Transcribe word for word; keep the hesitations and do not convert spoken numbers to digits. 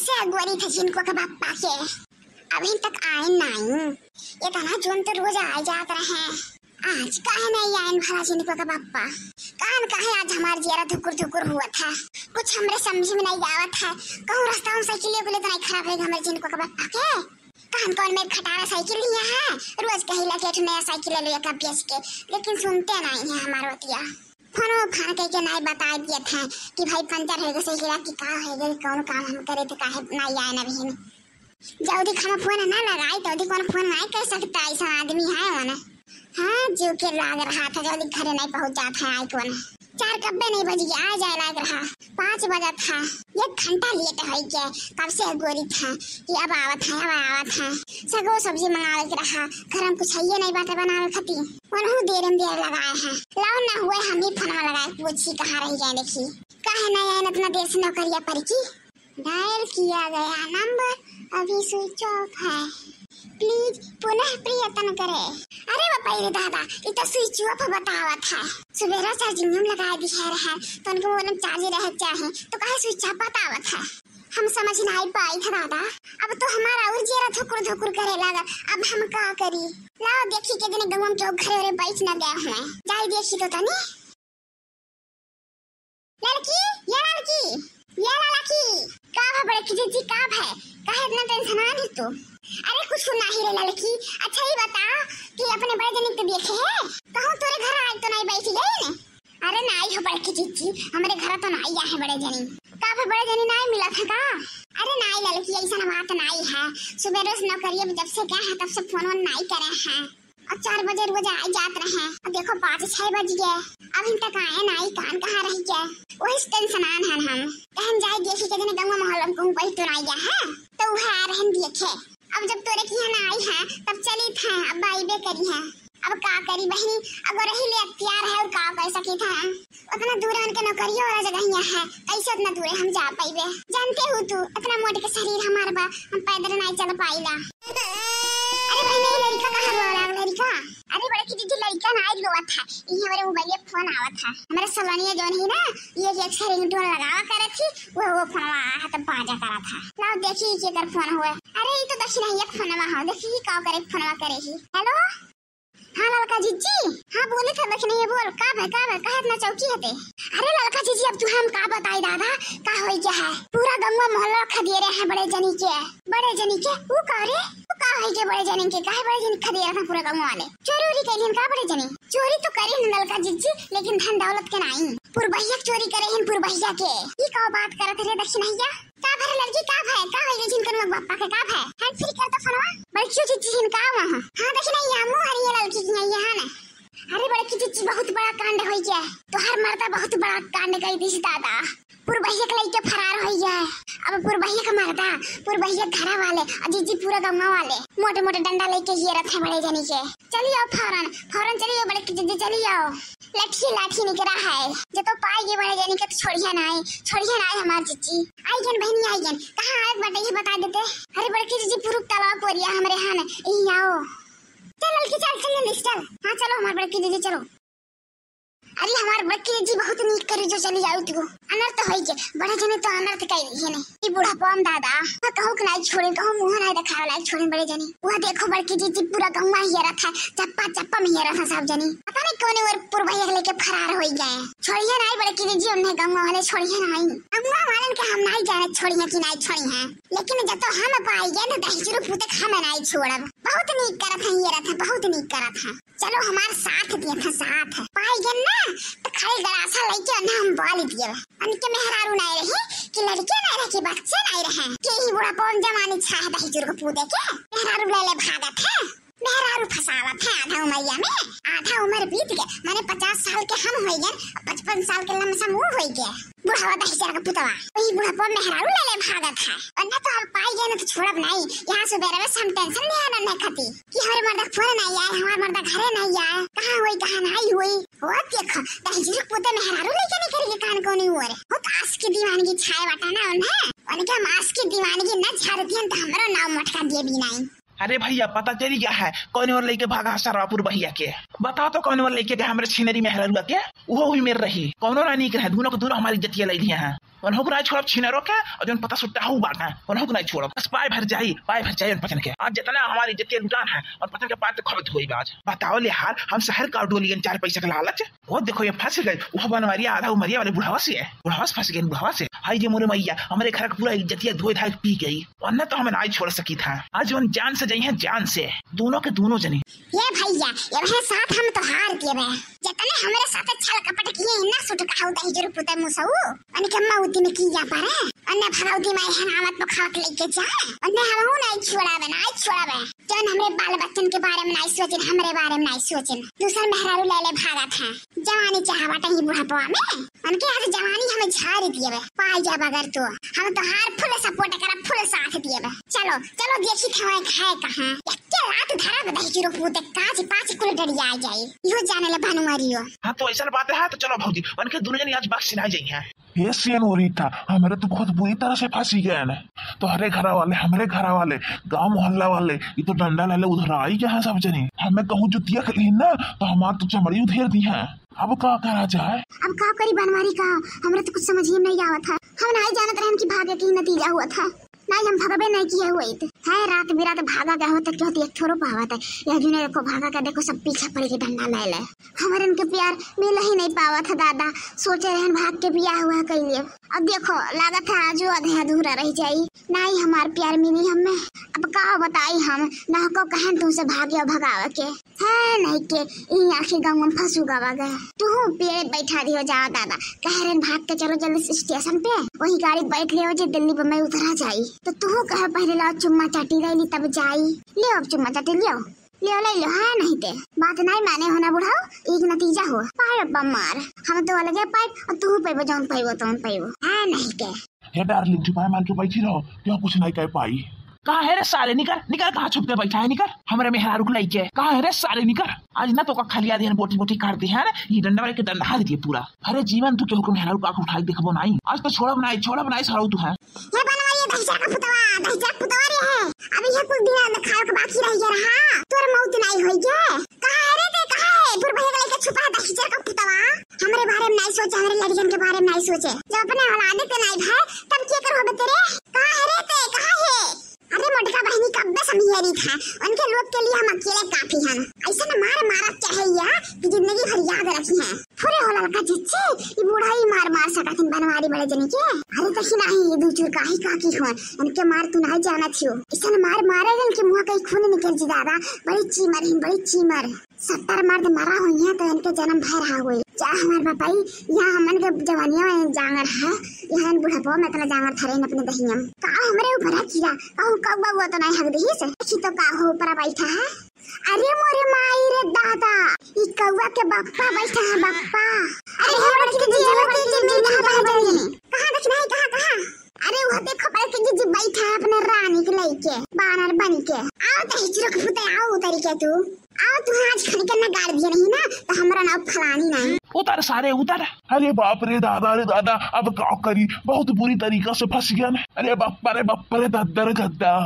से गोरी थे जिनको के बप्पा के, अभी तक आए नाई। इतना जोन तो रोज आए जात रहे, आज काहे नाई आए भला जिनको के बप्पा? काहे न काहे आज हमार जियरा धुकुर धुकुर हुआ था, कुछ हमरे समझ में नाई आवत है। कहूँ रास्ता में साइकिल को ले तो नाई खराब होइगा हमारे जिनको के बप्पा के? काहे न कौन मेर खटारा साइकिल लिया है, रोज कहिला कि एक नया साइकिल ले लो एक बेच के, लेकिन सुनते नाई है हमार बतिया। फोनो फान कह के नाई बताए दिए थे कि भाई पंचर होइगा साइकिल, कि का होइगा, कौन काम हम करे तो काहे नाई आए ना बहिन। जल्दी खाना फोन ना लगाई, जल्दी कौन फोन नाई कर सकता, ऐसा आदमी है वो ना। हाँ, जीव के लाग रहा था, जल्दी घरे नाई पहुँच जात है आई कौन। चार कब्बे नाई बज गया, आ जाए लाग रहा, पाँच बजा था, एक घंटा लेट हो गया। कब से गोरी था कि अब आवत है, अब आवत है। सगो सब्जी मंगावे के रहा, घर में कुछ है नाई बाटे बनावे खातिर, वनहु देर में देर लगाए हैं। लाओ ना हुए, हम ही फोन लगाए, पूछी कहाँ रह गए, देखी काहे नाई आए इतना देर से नौकरिया पर की। डायल किया गया नंबर अभी स्विच ऑफ है, प्लीज पुनः प्रयत्न करें। अरे बापा रे दादा, ये तो स्विच ऑफ बतावत है। सुबेरा चार्जिंग में लगा दी है रहे, तो उनको बोलम चार्ज रहे चाहे, तो काहे स्विच ऑफ बतावत है? हम समझ नाई पाई था दादा। अब तो हमारा और जियरा धुकुर धुकुर करे लगा, अब हम का करी? लाओ देखी के दिन गौवा में केहू घरे ओरे बैठ न गए हुए, जाई देखी तो तनी। ललकी, ये ललकी, ये ललकी, का भा बड़की जीजी, का भा? काहे इतना टेंशन आ रही तू? अरे कुछ नाही रे ललकी। अच्छा ये बता कि अपने बड़े जनी के देखे है? कहूँ तोरे घर आज तो नाई बैठ गई ने? अरे नाई हो बड़की जीजी, हमरे घर तो नाई आए बड़े जनी। का भा बड़े जनी नाई मिला था का? अरे नाई ललकी, ऐसा बात नाई है। सुबह रोज नौकरिया में जब से गए हैं तब से फोन वोन नाई करे हैं। अब चार बजे रोज आए जात रहे, अब देखो पाँच छह बज गए, अभी तक आए नाई, कान कहाँ रह गए? वही से टेंशन आन हन हम। कहन जाए देखी के जने गंगा मोहल्ला में कहूँ बैठ तो नाई गया है, तो वह आ रहन देखे। अब जब तोरे की यहाँ ना आई है तब चली थे, अब आईबे करी है। अब का करी बहनी, अगर रही ले अख्तियार है और का कर सकी थे हम। उतना दूर उनके नौकरियों वाला जगहिया है, कैसे उतना दूर हम जा पाइबे? जानते हो तू, इतना मोट के शरीर हमार बा, हम पैदल नाई चल पाइला। अरे बहनी, ये लड़का कहाँ रोवा लागल लड़का? अरे बड़की जीजी, लड़का नाई रोवा था, ये हमारे मोबाइल पे फोन आवा था। हमारे सलोनिया जौन है ना, ये एक से रिंगटोन लगावा करे थी, वो वो फोन आया है तो बाजा करा था। लाओ देखी के कर फोन हुआ। अरे ये तो दक्षिणैया फोनवा हो, देखी का करे फोनवा करे ही। हेलो, हाँ ललका जीजी, हाँ बोले था दक्षिणैया, बोल का भा, का भा, काहे इतना चौकी हते? अरे ललका जीजी, अब तू हम का बताई दादा, का होई गया है, पूरा गंगा मोहल्ला खदेरे हैं बड़े जनी के, बड़े जनी के। वो का रे, वो का होई गया बड़े जनी के, काहे बड़े जनी खदेरे हैं पूरा गंगा वाले? चोरी उरी करी हैं का बड़े जनी? चोरी तो करी हैं ललका जीजी, लेकिन धन दौलत के नाई, पुरबहिया के चोरी करे हैं पुरबहिया के। ये का बात करत रे दक्षिणैया? का भरे लड़की, का भय, का होई गई जिनकर लोग बापा के, का भय? हैंड फ्री कर तो फोनवा। बड़की जीजी जिन का हुआ है? हाँ देखी ना, ये मुँह हरी है लड़की की, ये है ना। अरे बड़की जीजी, बहुत बड़ा कांड होई गया है। तोहार मर्दा बहुत बड़ा कांड कई दिस दादा। पुरबहिया के लइके फरार होई गया है। अब पुरबहिया के मर्दा, पुरबहिया के घरा वाले, और जीजी पूरा गौवा वाले मोटे मोटे डंडा लेके ये रथ है बड़े जनी के। चली आओ फौरन, फौरन चली आओ बड़की जीजी, चली आओ। लठी लाठी निकरा है, जे तो पाई गए बड़े जनी के तो छोड़िया नाई, छोड़िया नाई हमार जीजी। आई गन बहनी, आई गन। कहाँ आए बाटे ये बता देते। अरे बड़की जीजी, पूरब तालाब पोरिया हमरे हान, यही आओ। चल ललकी, चल, चल जल्दी से चल। हाँ चलो हमार बड़की जीजी, चलो। अरे हमार बड़की जीजी बहुत नीक करी जो चली जाऊ तू। अनर्थ होई के, बड़े जने तो अनर्थ कई रही है नहीं। ई बुढ़ापा में दादा, वह कहूँ के नाई छोड़े, कहूँ मुँह नाई देखावे लायक छोड़े बड़े जने। वह देखो बड़की जीजी, पूरा गौवा हियरत है, चप्पा चप्पा में हियरत है सब जनी। पता नहीं कौने ओर पुरबहिया के लेके फरार होई गए। छोड़िए नाई बड़की जीजी, उन्हें गौवा वाले छोड़िए नाई। गौवा वालन के हम नाई जाने छोड़िए कि नाई छोड़िए, लेकिन जब तो हम पाई गए ना दहिजरू पूते के हम नाई छोड़ब। बहुत नीक करत है हियरत है, बहुत नीक करत है। चलो हमार साथ दिए थे, साथ। पाई गए ना तो खाली गड़ासा लेके ना हम बाल दिए। उनके मेहरारू नाई रहे कि लड़के नाई रहे कि बच्चे नाई रहे कि ही बुढ़ापा में जवानी छाह दहिजरू के पूते के मेहरारू ले ले भागत है। मेहरारू फसावत है आधा उमरिया में, आधा उम्र बीत गए, माने पचास साल के हम होई गए, पचपन साल के लमसम वो होई गए। बुढ़ावा दहिजर का पुतवा, वही बुढ़ापा मेहरारू ले ले भागत है। और ना तो हम पाई गए ना तो छोड़ब नहीं। यहाँ सुबेरे में हम टेंशन नहीं आना नहीं खाती कि हमारे मर्दा फोन नहीं आए, हमारे मर्दा घरे नहीं आए, कहाँ हुई कहाँ नहीं हुई। वो देखो दहिजर पुते मेहरारू लेके निकल गए कान कोनी ओर। बहुत आस की दीवानगी छाए बाटा ना उन्हें, उनके हम आस की दीवानगी न झाड़ दियन तो हमरो नाव मटका दिए भी नहीं। अरे भैया, पता चली गया है कौन ओर लेके भागा सरवा पुरबहिया के? बताओ तो कौन ओर लेके गया हमरे छिनरी मेहररुआ के? वो हुई मेर रही, कौनो ना नीक रहे, दोनों को दोनों हमारी इज्जतिया ले लिया है। उन्हों को नाई छोड़ब छीनरो के, और जौन पता सुट्टा हऊ बाटे, उन्हों को नाई छोड़ब। बस पाए भर जाई, पाए भर जाई उन पचन के। आज जितना हमारी इज्जत के लुटान है, उन पचन के पाए तो खबर धोई बा आज। बताओ ले हाल, हम शहर का डोलियन चार पैसा के लालच। वो देखो ये फंस गए, वो बनवारिया आधा उमरिया वाले बुढ़ावा से है, बुढ़ावा से फंस गए, बुढ़ावा से। हाय रे मोरे मैया, हमरे घर का पूरा इज्जतिया धोए धाए पी गई, वरना तो हमें नाई छोड़ सकी था। आज उन जान से जाई हैं, जान से, दोनों के दोनों जने। ये भैया, ये वह साथ हम तो हार दिए बे। जितने हमरे साथ छल कपट किए हैं ना, सुट कहाऊ दही जरूर पुते मुसऊ, उनके मौती में किया पड़े। अन्य भगवती माई है नामत पर खाट लेके जाए, अन्य हम हूँ नहीं छोड़ावे, नहीं छोड़ावे। जौन हमरे बाल बच्चन के बारे में नहीं सोचिन, हमरे बारे में नहीं सोचिन, दूसर मेहरारू ले ले भागत है। जवानी चाहवाटा ही बुढ़ापवा में, उनके हाथ जवानी हमें झाड़ दिए बे। पाई जाब अगर तो हम तोहार full support करब, full साथ दिए बे। चलो, चलो देखी थवे खाए कहाँ। एक्के लात धरा बे दही चुरो पूते काज पाँच कुल डरिया आ जाई। इहो जाने ले भानु मारियो। हाँ, तो ऐसा बात है, तो चलो भौजी, उनके दोनों जनी आज बख्श ना जाई हैं। हे सेनोरिटा, हमरे तो खुद बुरी तरह से फंसी गए हैं। तोहरे घरा वाले, हमरे घरा वाले, गांव मोहल्ला वाले, ये तो डंडा ले ले उधर आई यहाँ सब जनी। हमें कहूँ जुतिया खली ना, तो हमार तो चमड़ी उधेर दी है। अब का करा जाए? अब का करी बनवारी का? हमरा तो कुछ समझ ही नहीं आवत है। हम नहीं जानत रहन कि भागे के ही नतीजा हुआ था। नहीं, हम भगबे नहीं किए हुए थे। है रात बिरात भागा गए होते, क्यों एक थोड़ो पावत है। यह जुने देखो भागा के देखो सब पीछे पड़ के डंडा ले ले। हमरन के प्यार मिल ही नहीं पावत है दादा। सोचे रहन भाग के बियाह हुआ कर लिए। अब देखो लागत है आजो आधे अधूरा रह जाई। नहीं हमार प्यार मिली हमें। अब का बताई हम, ना को कहन तुमसे भागे और भगावे के। है नहीं के, ई आखिर गाँव में फंसू गवा गया। तू पेड़ बैठा दियो जा दादा, कह रहे भाग के चलो जल्दी से स्टेशन पे, वही गाड़ी बैठ लियो जे दिल्ली बम्बई उतरा जाई। तो तू कहे पहले लाओ चुम्मा चाटी ले ली तब जाई। लियो अब चुम्मा चाटी लियो, लियो ले लियो, है नहीं ते। बात नहीं माने हो ना बुढ़ाओ, एक नतीजा हो। पाए अब मार, हम तो अलगे पाए और तू पेबो जौन पेबो तौन पेबो, है नहीं के। हे डार्लिंग, चुपाए मार के बैठी रहो, क्यों कुछ नहीं कह पाई। कहाँ है रे सारे, निकर, निकर, कहाँ छुप के बैठा है, निकर, हमरे मेहरारू को लेके, कहाँ है रे सारे, निकर। आज ना तो का खलिया दिहन बोटी बोटी काट दी है, ये डंडा वाले के डंडा हार दिए पूरा। अरे जीवन, तू केहू के मेहरारू का उठाई देखबो नहीं, आज तो छोड़ब नहीं, छोड़ब नहीं, सारू तू है। हे बनवाइए दहिजर का पुतवा, दहिजर का पुतवा रे है, अभी ये कुछ दिन खाए के बाकी रह गया रहा, तोर मौत नहीं होई गे। कहाँ है रे ते, कहाँ है? बुढ़ भैया के लेके छुपा है दहिजर का पुतवा। हमरे बारे में नहीं सोचे, हमरे लड़कियन के बारे में नहीं सोचे। जब अपने औलादे के नहीं भाई, तब के कर होबे तेरे? कहाँ है रे ते? कहाँ है? अरे मोटका बहनी कब्बे समझेरी था, उनके लोग के लिए हम अकेले काफी हैं। ऐसा न मार मारा चाहे या कि जिंदगी भर याद रखी हैं। फुरे हो ललका जिच्चे, ये बुढ़ाई मार मार सकत हैं बनवारी बड़े जनी के। अरे देखी नहीं, ये दू चुरकाही काकी हो, इनके मार तू नहीं जानत हो। ऐसा न मार मारे इनके मुँह कहीं खून निकल जी दादा, बड़ी चीमर है, बड़ी चीमर। सत्तर मर्द मरा हुई है तो इनके जन्म भर रहा हुई। जा हमार बापाई, यहाँ हमन के जवानिया में जांगर है, यहाँ इन बुढ़ापा में इतना जांगर धरे हैं अपने दहिया में। का हमरे ऊपर है कीड़ा, कहूँ कौवा वो तो नहीं हक दही से। देखी तो का हो ऊपर बैठा है। अरे मोरे माई रे दादा, ई कौवा के बप्पा बैठा है, बप्पा। अरे हे बड़की जी, हे बड़की जी, कहाँ भाग जाइए? कहाँ देखना है, कहाँ, कहाँ? अरे वो देखो बड़की जी, जी बैठा है अपने रानी के लेके, बानर बन के। आओ तो हिचरो के पुते, आओ उतरी के तू। आओ तू आज खाने के ना गाड़ दिया नहीं ना, तो हमरा नाव फलानी नहीं। उतर सारे, उतर। अरे बाप रे दादा, रे दादा, अब का करी, बहुत बुरी तरीका से फंस गया। अरे बाप रे, बाप रे, दादा रे दादा।